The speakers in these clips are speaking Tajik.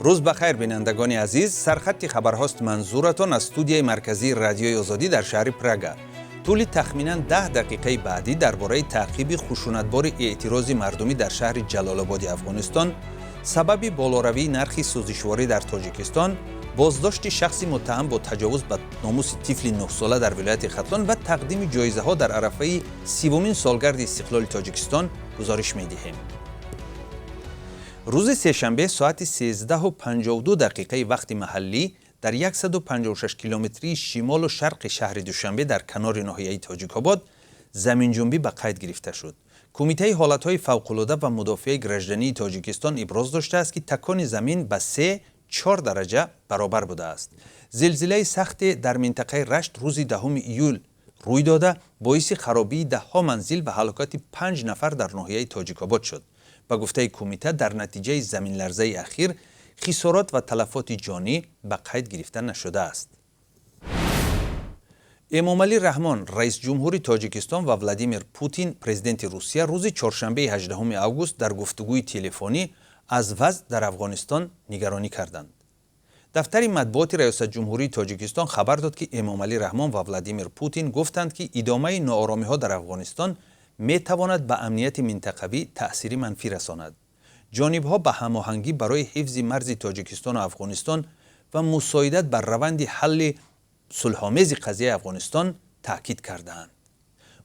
Рӯз ба хайр, бинандагони азиз. Сархатти хабарҳост манзуратон аз студияи марказии Радиои Озодӣ дар шаҳри Прага. Тӯли тахминан 10 дақиқаи баъдӣ дар бораи таъқиби хушунатбори эътирози мардумӣ дар шаҳри Ҷалолободи Афғонистон, сабаби болоравии нархи сӯзишворӣ дар Тоҷикистон, боздошти шахси муттаҳам бо таҷовуз ба номуси тифли 9-сола дар вилояти Хатлон ва тақдими ҷоизаҳо дар арафаи 30-умин солгарди истиқлоли Тоҷикистон гузориш медиҳем. Рӯзи сешанбе соати 13:52 дақиқаи вақти маҳаллӣ дар 156 километрии шимолу шарқи шаҳри Душанбе, дар канори ноҳияи Тоҷикобод, заминҷунбӣ ба қайд гирифта шуд. Кумитаи ҳолатҳои фавқулода ва мудофиаи граждании Тоҷикистон иброз доштааст, ки такони замин ба 3-4 дараҷа баробар будааст. Зилзилаи сахте дар минтақаи Рашт рӯзи 10 июл рӯй дода, боиси харобии даҳҳо манзил ва ҳалокати панҷ нафар дар ноҳияи Тоҷикобод шуд. Ба гуфтаи кумита, дар натиҷаи заминларзаи ахир хисорот ва талафоти ҷонӣ ба қайд гирифта нашудааст. Эмомалӣ Раҳмон, раисҷумҳури Тоҷикистон, ва Владимир Путин, президенти Русия, рӯзи чоршанбеи 18 август дар гуфтугӯи телефонӣ аз вазъ дар Афғонистон нигаронӣ карданд. Дафтари матбуоти Раёсатҷумҳурии Тоҷикистон хабар дод, ки Эмомалӣ Раҳмон ва Владимир Путин гуфтанд, ки идомаи нооромиҳо дар Афғонистон метавонад ба амнияти минтақавӣ таъсири манфӣ расонад. Ҷонибҳо ба ҳамоҳангӣ барои ҳифзи марзи Тоҷикистону Афғонистон ва мусоидат бар раванди ҳалли сулҳомези қазияи Афғонистон таъкид кардаанд.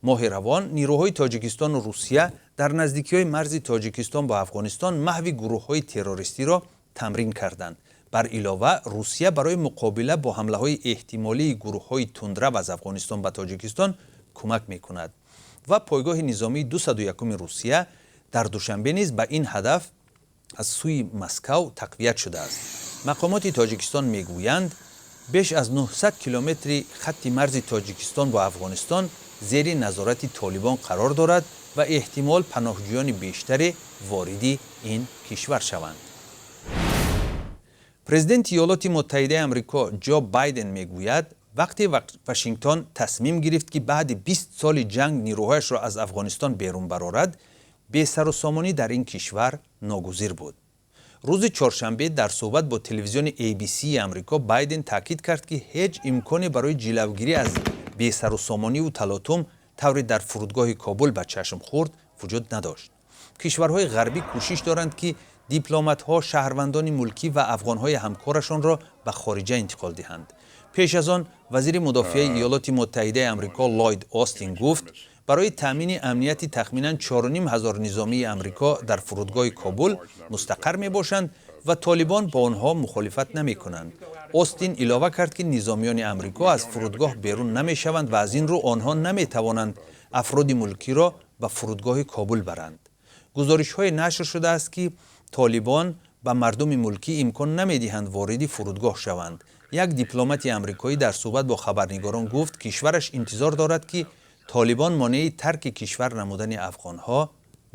Моҳи равон нирӯҳои Тоҷикистону Русия дар наздикиҳои марзи Тоҷикистон бо Афғонистон маҳви гурӯҳҳои террористиро тамрин карданд. Бар илова, Русия барои муқобила бо ҳамлаҳои эҳтимолии гурӯҳҳои тундрав аз Афғонистон ба Тоҷикистон кӯмак мекунад ва пойгоҳи низомии 201-уми Русия дар Душанбе низ ба ин ҳадаф аз сӯи Москав тақвият шудааст. Мақомоти Тоҷикистон мегӯянд, беш аз 900 километри хатти марзи Тоҷикистон бо Афғонистон зери назорати Толибон қарор дорад ва эҳтимол паноҳҷӯёни бештаре вориди ин кишвар шаванд. Президенти Иёлоти Муттаҳидаи Амрико Ҷо Байден мегӯяд, вақте Вашингтон тасмим гирифт, ки баъди 20 соли ҷанг нирӯҳояшро аз Афғонистон берун барорад, бесарусомонӣ дар ин кишвар ногузир буд. Рӯзи чоршанбе дар суҳбат бо телевизиони ABC Амрико Байден таъкид кард, ки ҳеҷ имконе барои ҷилавгирӣ аз бесарусомониву талотум, тавре дар фурудгоҳи Кобул ба чашм хӯрд, вуҷуд надошт. Кишварҳои ғарбӣ кӯшиш доранд, ки дипломатҳо, шаҳрвандони мулкӣ ва афғонҳои ҳамкорашонро ба хориҷа интиқол диҳанд. Пеш аз он вазири мудофиаи Иёлоти Муттаҳидаи Амрико Ллойд Остин гуфт, барои таъмини амнияти тахминан 4500 низомии Амрико дар фурудгоҳи Кобул мустақар мебошанд ва Толибон бо онҳо мухолифат намекунанд. Остин илова кард, ки низомиёни Амрико аз фурудгоҳ берун намешаванд ва аз ин рӯ онҳо наметавонанд афроди мулкиро ба фурудгоҳи Кобул баранд. Гузоришҳое нашр шудааст, ки Толибон ба мардуми мулкӣ имкон намедиҳанд вориди фурудгоҳ шаванд. Як дипломати амрикоӣ дар суҳбат бо хабарнигорон гуфт, кишвараш интизор дорад, ки Толибон монеи тарки кишвар намудани афғонҳо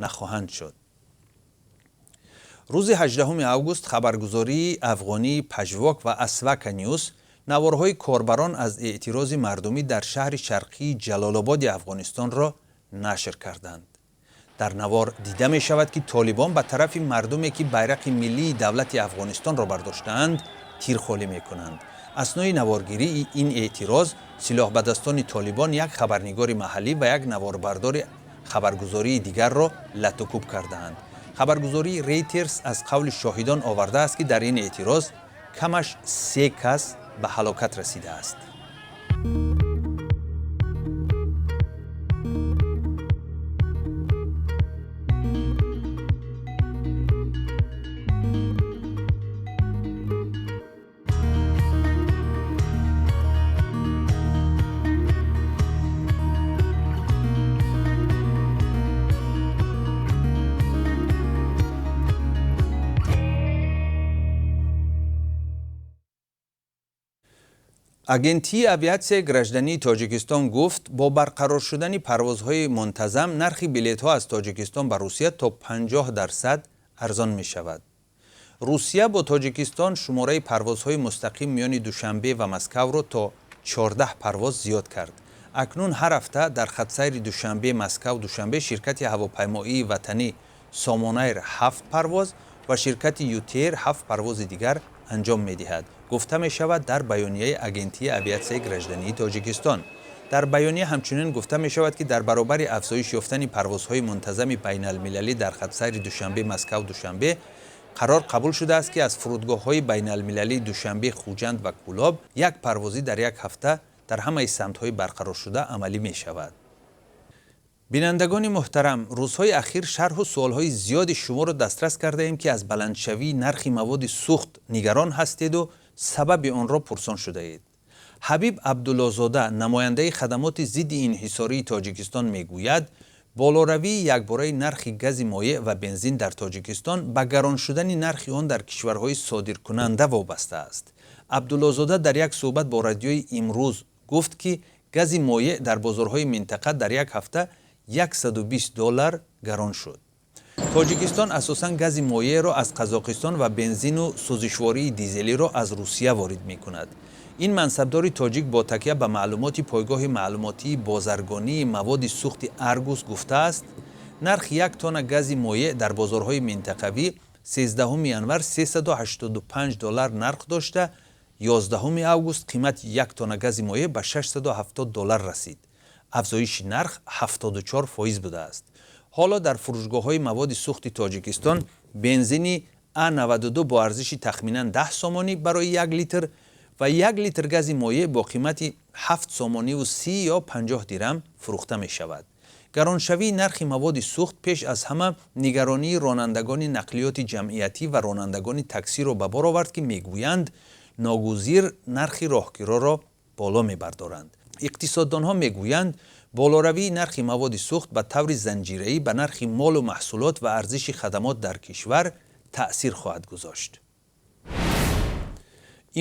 нахоҳанд шуд. Рӯзи 18 август хабаргузории афғонии Пажвок ва Асвака Нюс наворҳои корбарон аз эътирози мардумӣ дар шаҳри шарқии Ҷалолободи Афғонистонро нашр карданд. Дар навор дида мешавад, ки толибон ба тарафи мардуме, ки байрақи миллии давлати Афғонистонро бардоштаанд, тирхолӣ мекунанд. Аснои наворгирии ин эътироз силоҳбадастони Толибон як хабарнигори маҳаллӣ ва як наворбардори хабаргузории дигарро латукӯб кардаанд. Хабаргузории Рейтерс аз қавли шоҳидон овардааст, ки дар ин эътироз камаш се кас ба ҳалокат расидааст. Агентии авиатсияи граждании Тоҷикистон гуфт, бо барқарор шудани парвозҳои мунтазам нархи билетҳо аз Тоҷикистон ба Русия то 50% арзон мешавад. Русия бо Тоҷикистон шумораи парвозҳои мустақим миёни Душанбе ва Москавро то 14 парвоз зиёд кард. Акнун ҳар ҳафта дар хатсайри Душанбе, Москав, Душанбе ширкати ҳавопаймоии ватанӣ Сомонайр ҳафт парвоз ва ва ширкати ЮТэйр 7 парвози дигар анҷом медиҳад, гуфта мешавад дар баёнияи Агентии авиатсияи граждании Тоҷикистон. Дар баёния ҳамчунин гуфта мешавад, ки дар баробари афзоиш ёфтани парвозҳои мунтазами байналмилалӣ дар хатсайри Душанбе Москав Душанбе қарор қабул шудааст, ки аз фурудгоҳҳои байналмилалии Душанбе, Хуҷанд ва Кӯлоб як парвозӣ дар як ҳафта дар ҳамаи самтҳои барқароршуда амалӣ мешавад. Бинандагони муҳтарам, рӯзҳои ахир шарҳу суолҳои зиёди шуморо дастрас кардаем, ки аз баландшавии нархи маводи сӯхт нигарон ҳастеду сабаби онро пурсон шудаед. Ҳабиб Абдуллозода, намояндаи хадамоти зидди инҳисории Тоҷикистон, мегӯяд, болоравии якбораи нархи гази моеъ ва бензин дар Тоҷикистон ба гарон шудани нархи он дар кишварҳои содиркунанда вобаста аст. Абдуллозода дар як суҳбат бо радиои Имрӯз гуфт, ки гази моеъ дар бозорҳои минтақа дар як ҳафта $120 гарон шуд. Тоҷикистон асосан гази моеъро аз Қазоқистон ва бензину сӯзишвории дизелиро аз Русия ворид мекунад. Ин мансабдори тоҷик бо такя ба маълумоти пойгоҳи маълумотии бозаргонии маводи сӯхти Аргус гуфтааст, нархи як тонна гази моеъ дар бозорҳои минтақавӣ 13 январ $385 нарх дошта, 11 август қимати як тонна гази моеъ ба $670 расид. Афзоиши нарх 74% будааст. Ҳоло дар фурӯшгоҳҳои маводи сӯхти Тоҷикистон бензини А92 бо арзиши тахминан 10 сомонӣ барои як литр ва як литр гази моеъ бо қимати 7 сомониву 30 ё 50 дирам фурӯхта мешавад. Гароншавии нархи маводи сӯхт пеш аз ҳама нигаронии ронандагони нақлиёти ҷамъиятӣ ва ронандагони таксиро ба бор овард, ки мегӯянд, ногузир нархи роҳкироро боло мебардоранд. Иқтисоддонҳо мегӯянд, болоравии нархи маводи сӯхт ба таври занҷираӣ ба нархи молу маҳсулот ва арзиши хадамот дар кишвар таъсир хоҳад гузошт.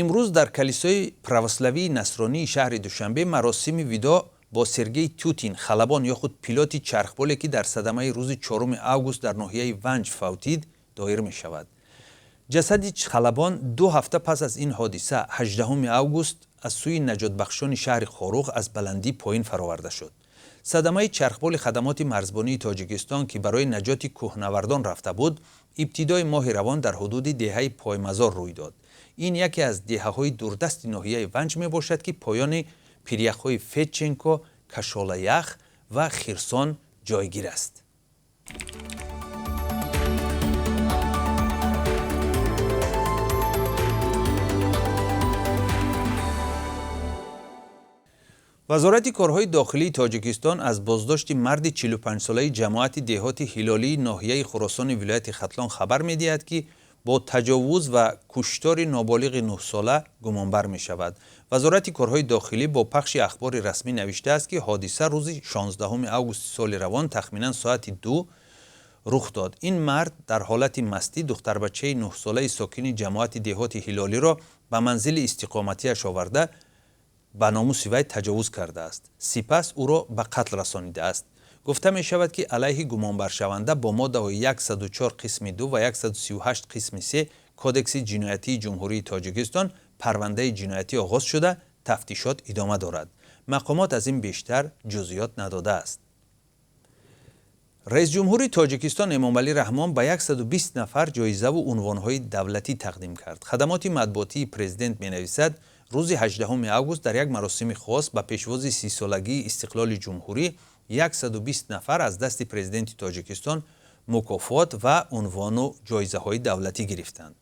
Имрӯз дар калисои православии насронии шаҳри Душанбе маросими видоъ бо Сергей Тютин, халабон ё худ пилоти чархболе, ки дар садамаи рӯзи 4 август дар ноҳияи Ванҷ фавтид, доир мешавад. Ҷасади халабон 2 ҳафта пас аз ин ҳодиса, 18 август, аз сӯи наҷотбахшони шаҳри Хоруғ аз баландӣ поин фароварда шуд. Садамаи чархболи хадамоти марзбонии Тоҷикистон, ки барои наҷоти кӯҳнавардон рафта буд, ибтидои моҳи равон дар ҳудуди деҳаи Поймазор рӯй дод. Ин яке аз деҳаҳои дурдасти ноҳияи Ванҷ мебошад, ки поёни пиряхҳои Федченко, Кашолаях ва Хирсон ҷойгир аст. Вазорати корҳои дохилии Тоҷикистон аз боздошти марди 45-солаи ҷамоати деҳоти Ҳилолии ноҳияи Хуросони вилояти Хатлон хабар медиҳад, ки бо таҷовуз ва куштори ноболиғи 9-сола гумонбар мешавад. Вазорати корҳои дохилӣ бо пахши ахбори расмӣ навиштааст, ки ҳодиса рӯзи 16 августи соли равон тахминан соати 2 рух дод. Ин мард дар ҳолати мастӣ духтарбачаи 9-солаи сокини ҷамоати деҳоти Ҳилолиро ба манзили истиқоматиаш оварда, ба номуси вай таҷовуз кардааст. Сипас ӯро ба қатл расонидааст. Гуфта мешавад, ки алайҳи гумонбаршаванда бо моддаҳои 104 қисми 2 ва 138 қисми 3 Кодекси ҷиноятии Ҷумҳурии Тоҷикистон парвандаи ҷиноятӣ оғоз шуда, тафтишот идома дорад. Мақомот аз ин бештар ҷузъиёт надодааст. Раисҷумҳури Тоҷикистон Эмомалӣ Раҳмон ба 120 нафар ҷоизаву унвонҳои давлатӣ тақдим кард. Хадамоти матбуотии президент менависад, рӯзи 18 август дар як маросими хос ба пешвози 30-солагии истиқлоли ҷумҳурӣ 120 нафар аз дасти президенти Тоҷикистон мукофот ва унвону ҷоизаҳои давлатӣ гирифтанд.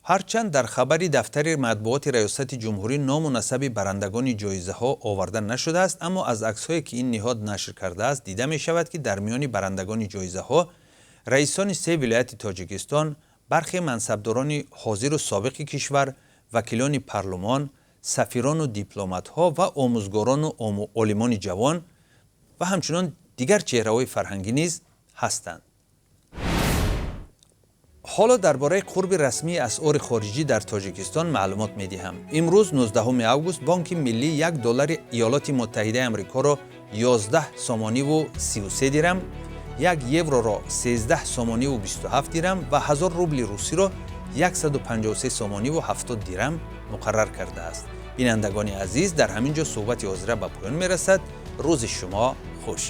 Ҳарчанд дар хабари дафтари матбуоти Раёсати ҷумҳурӣ ному насаби барандагони ҷоизаҳо оварда нашудааст, аммо аз аксҳое, ки ин ниҳод нашр кардааст, дида мешавад, ки дар миёни барандагони ҷоизаҳо раисони се вилояти Тоҷикистон, бархе мансабдорони ҳозиру собиқи кишвар, вакилони парлумон, сафирону дипломатҳо ва омӯзгорону олимони ҷавон ва ҳамчунон дигар чеҳраҳои фарҳангӣ низ ҳастанд. Ҳоло дар бораи қурби расмии асъори хориҷӣ дар Тоҷикистон маълумот медиҳам. Имрӯз 19 август Бонки миллӣ 1 доллари Иёлоти Муттаҳидаи Амрикоро 11 сомониву 33 дирам, 1 евроро 13 сомониву 27 дирам ва 1000 рубли русиро 153 сомониву 70 дирам муқаррар кардааст. Бинандагони азиз, дар ҳамин ҷо суҳбати ҳозира ба поён мерасад. Рӯзи шумо хуш.